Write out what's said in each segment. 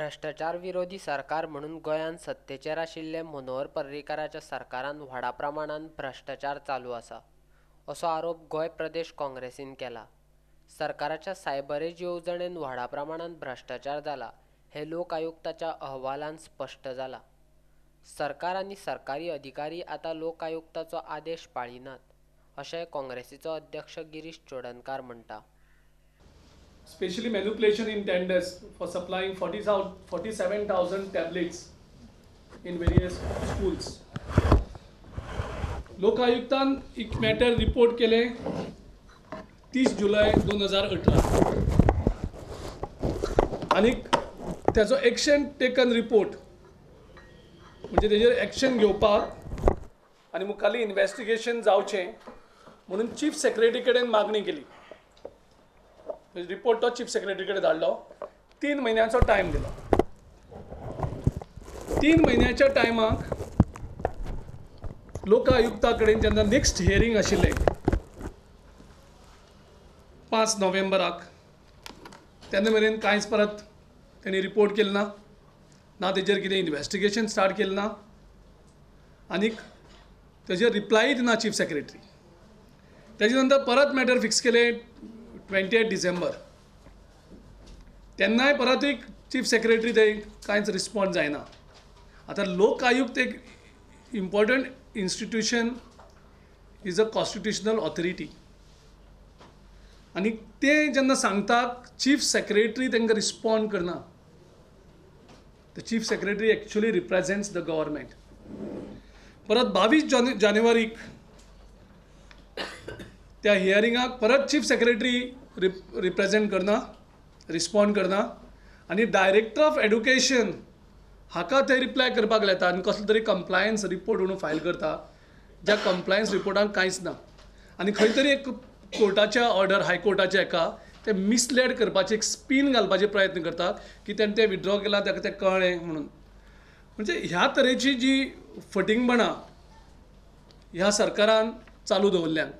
भ्रश्टाचार विरोधी सरकार म्हणून गोंयांत सत्तेचेर आशिल्ले मनोहर पर्रीकाराच्या सरकारान व्हडा प्रमाणान भ्रश्टाचार चालू आसा असो आरोप गोंय प्रदेश काँग्रेसीन केला. सरकाराच्या सायबरेज येवजणेन व्हडा प्रमाणान भ्रश्टाचार जाला हें लोक आयुक्ताच्या अहवालान स्पश्ट जाला. सरकार आनी सरकारी अधिकारी आतां लोक आयुक्ताचो आदेश पाळिनात अशें काँग्रेसीचो अध्यक्ष गिरीश चोडणकार म्हणटा. Especially manipulation in tenders for supplying 47,000 tablets in various schools. लोकायुक्तान एक मॅटर रिपोर्ट केले 30 जुलय 2018 आनी त्याचो एक्शन टेकन रिपोर्ट म्हणजे तेजेर एक्शन घेवपाक आनी मुखाल्ली इन्वेस्टिगेशन जावचें म्हणून चीफ सेक्रेटरी कडेन मागणी केली. रिपोर्ट तो चीफ सेक्रेटरी कडेन धाडलो. 3 म्हयन्यांचो टायम दिलो. 3 म्हयन्याच्या टायमाक लोक आयुक्ता कडेन जेन्ना नेक्स्ट हियरींग आशिल्लें 5 नोव्हेंबराक तेन्ना मेरेन कांयच परत तेणी रिपोर्ट केलें ना, ना तेजेर कितें इन्वेस्टिगेशन स्टार्ट केलें ना आनीक तेजेर रिप्लाय दिना चीफ सेक्रेटरी. तेजे नंतर परत मॅटर फिक्स केलें 28 डिसेंबर. तेन्नाय परत एक चीफ सेक्रेटरी ते कांयच रिस्पॉन्ड जायना. आतां लोक आयुक्त एक important institution is a constitutional authority आनी ते जेन्ना सांगता चीफ सेक्रेटरी तांकां रिस्पॉन्ड करना. The chief secretary actually represents the government. परत 22 जानेवारीक त्या हियरिंगाक परत चीफ सेक्रेटरी रिप्रेझेंट करना, रिस्पॉन्ड करना आनी डायरेक्टर ऑफ एड्युकेशन हाका ते रिप्लाय करपाक लायता आनी कसलो तरी कंप्लायन्स रिपोर्ट म्हणून फायल करता, ज्या कंप्लायन्स रिपोर्टान कांयच ना. आनी खंय तरी एक कोर्टाच्या ऑर्डर हायकोर्टाच्या एका ते मिसलेड करपाचे एक स्पीन घालपाचे प्रयत्न करता की तेणें तें विथड्रॉ केलां ताका तें कळ्ळें म्हणून. म्हणजे ह्या तरेची जी फटींगपणां ह्या सरकारान चालू दवरल्यान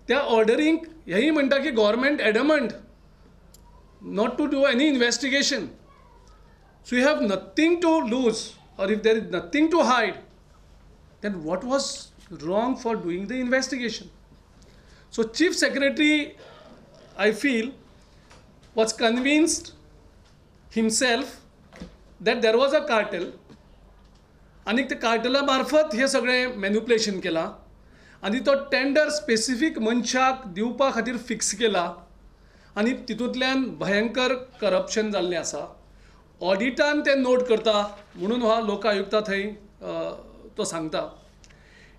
त्या ऑर्डरींक हेंय म्हणटा की government adamant not to do any investigation. So you have nothing to lose or if there is nothing to hide then what was wrong for doing the investigation. So chief secretary I feel was convinced himself that there was a cartel आनी ते कार्टेला मार्फत हें सगळें मॅन्युपुलेशन केलां आनी तो tender specific मनशाक दिवपा खातीर फिक्स केला आनी तितूंतल्यान भयंकर करप्शन जाल्लें आसा. ऑडिटान ते नोट करता म्हणून हो लोक आयुक्ता थंय तो सांगता.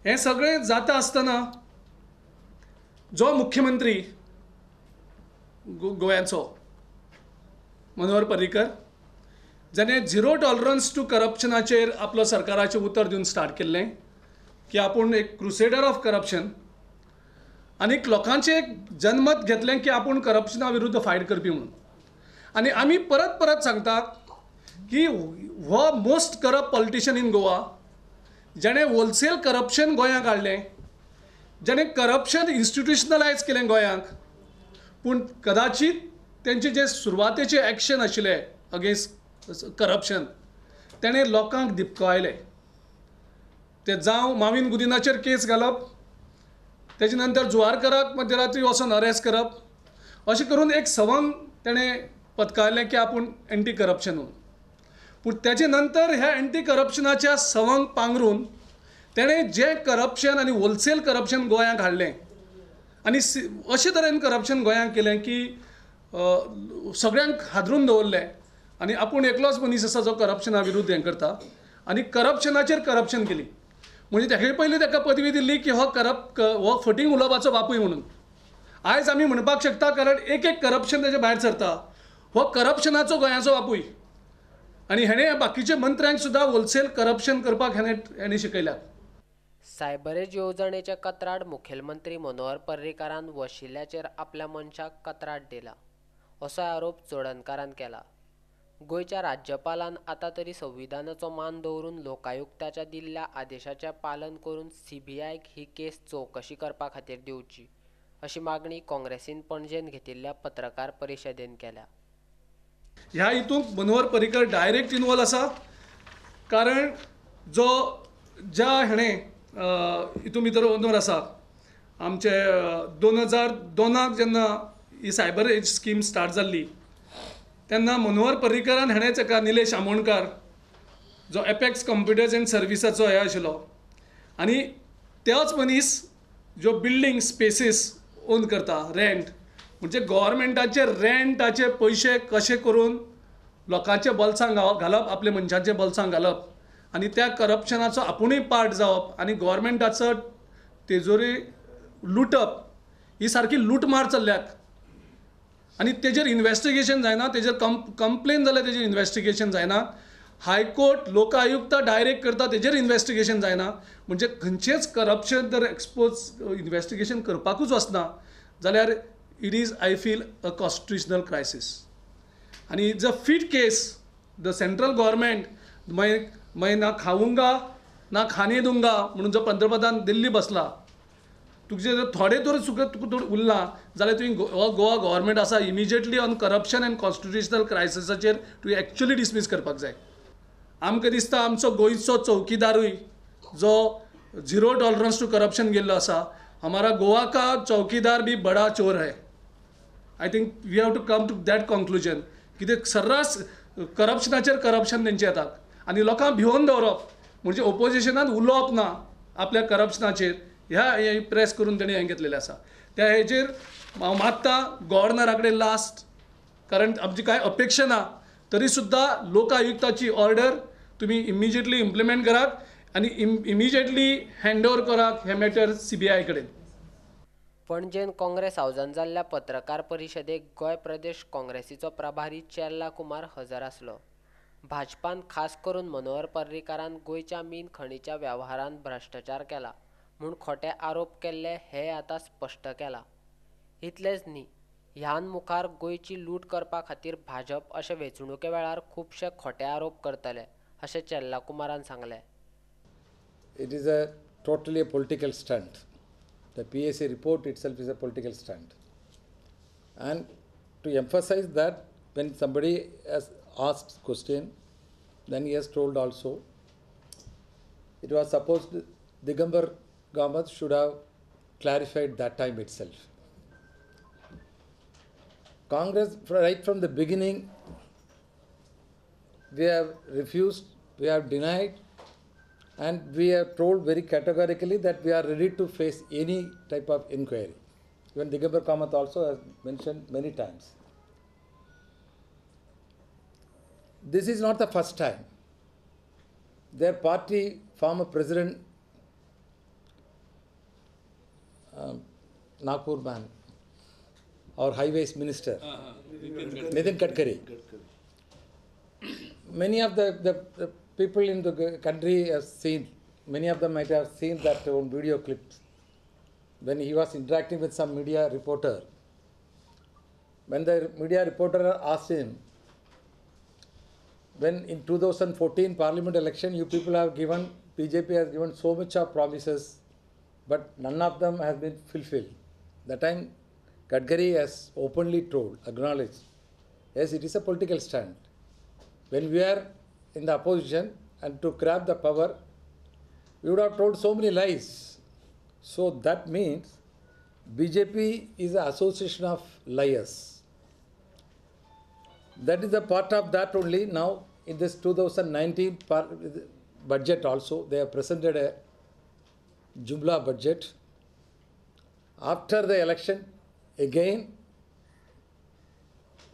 हें सगळें जाता आसतना जो मुख्यमंत्री गोव्याचो मनोहर पर्रीकर जाणें झिरो टॉलरन्स टू करप्शनाचेर आपलो सरकाराचें उतर दिवन स्टार्ट केल्लें की आपूण एक क्रुसेडर ऑफ करप्शन आनी लोकांचें एक जनमत घेतलें की आपूण करप्शना विरुद्ध फायट करपी म्हणून. आनी आमी परत परत सांगता की हो most corrupt politician in Goa जाणें होलसेल करप्शन गोंयांक हाडलें, जाणें करप्शन इन्स्टिट्युशनलायज केलें गोंयांक, पूण कदाचीत तेंचे जे सुरवातेचे एक्शन आशिल्लें अगेन्स्ट करप्शन तेणें लोकांक दिपकायलें. ते जावं माविन गुदिनाचेर केस घालप, तेजे नंतर जुवारकराक मध्यरात्री वचोन अरेस्ट करप, अशें करून एक सवंग तेणें पत्कारलें की आपूण एंटी करप्शन म्हणून. पूण तेजे नंतर ह्या एंटी करप्शनाच्या सवंग पांगरून तेणें जें करप्शन आनी होलसेल करप्शन गोंयांक हाडलें आनी अशे तरेन करप्शन गोंयांक केलें की सगळ्यांक हादरून दवरलें आनी आपूण एकलोच मनीस आसा जो करप्शना विरुद्ध हें करता आनी करप्शनाचेर करप्शन केली. म्हणजे तेगे पयलीं ताका पदवी दिल्ली की हो हो फटींग उलोवपाचो बापूय म्हणून. आयज आमी म्हणपाक शकता कारण एक एक करप्शन तेजे भायर सरता, हो करप्शनाचो गोंयाचो बापूय आनी हेणें बाकीच्या मंत्र्यांक सुद्दां होलसेल करप्शन करपाक हेणें शिकयल्यात. सायबरेज येवजणेचे कत्राट मुखेलमंत्री मनोहर पर्रीकारान वशिल्याचेर आपल्या मनशाक कत्राट दिला असो आरोप चोडणकारान केला. गोंयच्या राज्यपालान आतां तरी संविधानाचो मान दवरून लोकायुक्ताच्या दिल्ल्या आदेशाचें पालन करून सीबीआयक ही केस चवकशी करपा खातीर दिवची अशी मागणी काँग्रेसीन पणजेंत घेतिल्ल्या पत्रकार परिशदेंत केल्या. ह्या हितूंत मनोहर पर्रीकर डायरेक्ट इनवॉल्व आसा, कारण जो ज्या हेणें हितून भितर ओनर आसा आमचे 2002 जेन्ना ही सायबर एज स्कीम स्टार्ट जाल्ली तेन्ना मनोहर पर्रीकरान हेणेंच एका निलेश आमोणकार जो एपेक्स कंप्युटर्स एंड सर्विसाचो हे आशिल्लो आनी त्याच मनीस ज्यो बिल्डींग स्पेसीस ओन करता रेंट, म्हणजे गव्हर्मेंटाचे रेंटाचे पयशे कशे करून लोकांचे बोल्सांक घालप, आपल्या मनशांचे बोल्सांक घालप आनी त्या करप्शनाचो आपुणूय पार्ट जावप आनी गव्हर्मेंटाचो तेजोरी लुटप, ही सारकी लुटमार चल्ल्यात आनी तेजेर इन्वेस्टिगेशन जायना, तेजेर कंप्लेन जाल्यार तेजेर इन्वेस्टिगेशन जायना, हायकोर्ट लोकायुक्त डायरेक्ट करता तेजेर इन्वेस्टिगेशन जायना, म्हणजे खंयचेच करप्शन जर एक्सपोज इन्वेस्टिगेशन करपाकूच वचना जाल्यार it is I feel a constitutional crisis. आनी it's a fit case the central government मैं ना खाऊंगा ना खाने दूंगा म्हणून जो पंतप्रधान दिल्ली बसला, तुजे जर थोडे तर सुद्दां तुका उरला जाल्यार तुवें गोवा गव्हर्मेंट आसा immediately on corruption and constitutional क्रायसिसाचेर तुवें एक्चुअली डिसमीस करपाक जाय. आमकां दिसता आमचो गोंयचो चौकीदारूय जो झिरो टॉलरन्स टू करप्शन गेल्लो आसा, हमारा गोवा का चौकीदार भी बड़ा चोर है. I think we have to come to that conclusion. कित्याक सर्रास करप्शनाचेर करप्शन तेंचे येतात आनी लोकांक भिवोन दवरप म्हणजे ओपोजिशनान उलोवप ना आपल्या करप्शनाचेर, ह्या हे प्रेस करून तेणें हें घेतलेलें आसा. त्या हेजेर हांव मागता गव्हर्नरा कडेन लास्ट, कारण आमची कांय अपेक्षा ना तरी सुद्दां लोकायुक्ताची ऑर्डर तुमी इमिजिएटली इम्प्लिमेंट करात आनी इमिजिएटली हँड ओवर करात हें मॅटर CBI कडेन. पणजेन काँग्रेस हावजान जाल्ल्या पत्रकार परिशदेक गोंय प्रदेश काँग्रेसीचो प्रभारी चेल्ला कुमार हजर आसलो. भाजपान खास करून मनोहर पर्रीकारान गोंयच्या मीन खणीच्या वेव्हारांत भ्रश्टाचार केला म्हूण खोटे आरोप केल्ले हे आतां स्पश्ट केला. इतलेंच न्ही, ह्यान मुखार गोंयची लूट करपा खातीर भाजप अशे वेंचणुके वेळार खुबशे खोटे आरोप करतले अशें चेल्ला कुमारान सांगलें. It is a totally a political stunt. The PAC report itself is a political stunt. And to emphasize that, when somebody has asked question, then he has told also, it was supposed Digambar Kamath should have clarified that time itself. Congress, right from the beginning, we have refused, we have denied, and we have told very categorically that we are ready to face any type of inquiry. Even Digambar Kamath also has mentioned many times. This is not the first time. Their party former president, Nagpur man, our highways minister, Nitin Gadkari. Many of the people in the country have seen, many of them might have seen that on video clips. When he was interacting with some media reporter, when the media reporter asked him, when in 2014 parliament election you people have given, BJP has given so much of promises, but none of them has been fulfilled. That time Gadkari has openly told, acknowledged, yes, it is a political stand. When we are in the opposition and to grab the power, we would have told so many lies. So that means BJP is an association of liars. That is a part of that only. Now in this 2019 budget also, they have presented a Jumla budget. After the election, again,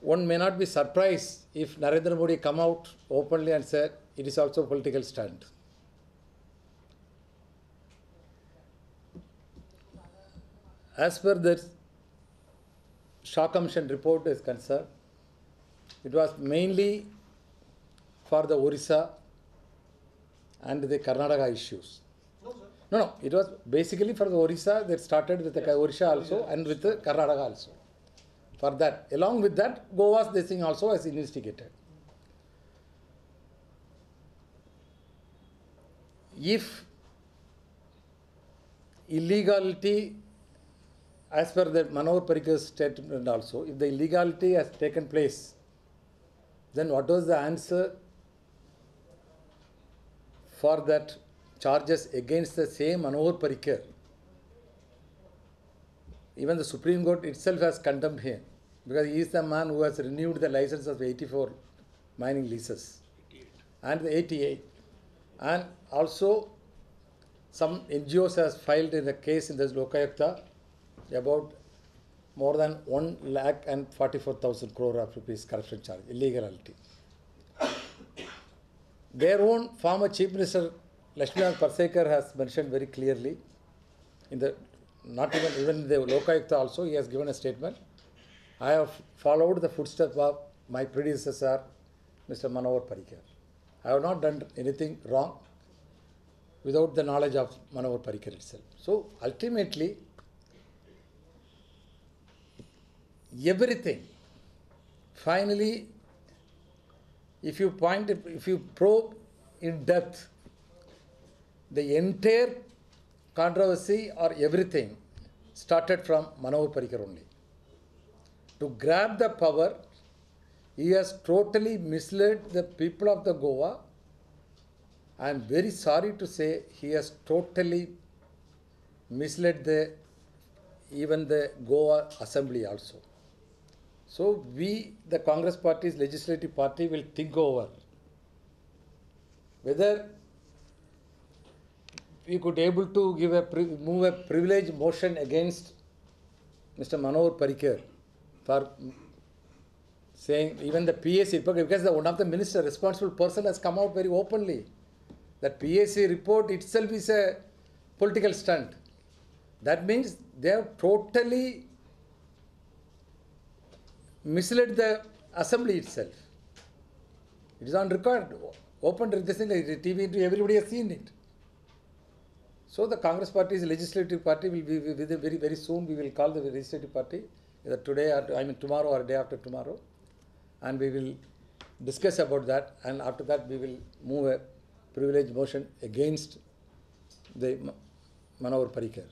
one may not be surprised if Narendra Modi come out openly and said it is also a political stunt. As per the Shah Commission report is concerned, it was mainly for the Orissa and the Karnataka issues. No, sir. No, it was basically for the Orissa. They started with the Orissa also and with the Karnataka also. For that, along with that, Goa's this thing also has investigated. If illegality, as per the Manohar Parrikar's statement also, if the illegality has taken place Then what was the answer for that charges against the same Manohar Parrikar? Even the Supreme Court itself has condemned him because he is the man who has renewed the license of 84 mining leases. 88. And the 88. And also some NGOs has filed in a case in the Lokayukta about more than 1,44,000 crore of rupees corruption charge, illegality. Their own former Chief Minister Lakshmikant Parsekar has mentioned very clearly in the, not even the Lokayukta also, he has given a statement. I have followed the footsteps of my predecessor, Mr. Manohar Parrikar. I have not done anything wrong without the knowledge of Manohar Parrikar itself. So ultimately, everything, finally, if you point, if you probe in depth, the entire controversy or everything started from Manohar Parrikar only. To grab the power, he has totally misled the people of the Goa. I am very sorry to say he has totally misled the even the Goa Assembly also. So we, the Congress party's legislative party, will think over whether we could able to give a move a privilege motion against Mr. Manohar Parrikar for saying even the PAC, because the one of the minister, responsible person, has come out very openly that PAC report itself is a political stunt. That means they have totally misled the assembly itself. It is on record, open this thing, TV, everybody has seen it. So the Congress party's legislative party will be within very, very soon. We will call the legislative party either today or I mean tomorrow or day after tomorrow, and we will discuss about that. And after that, we will move a privilege motion against the Manohar Parrikar.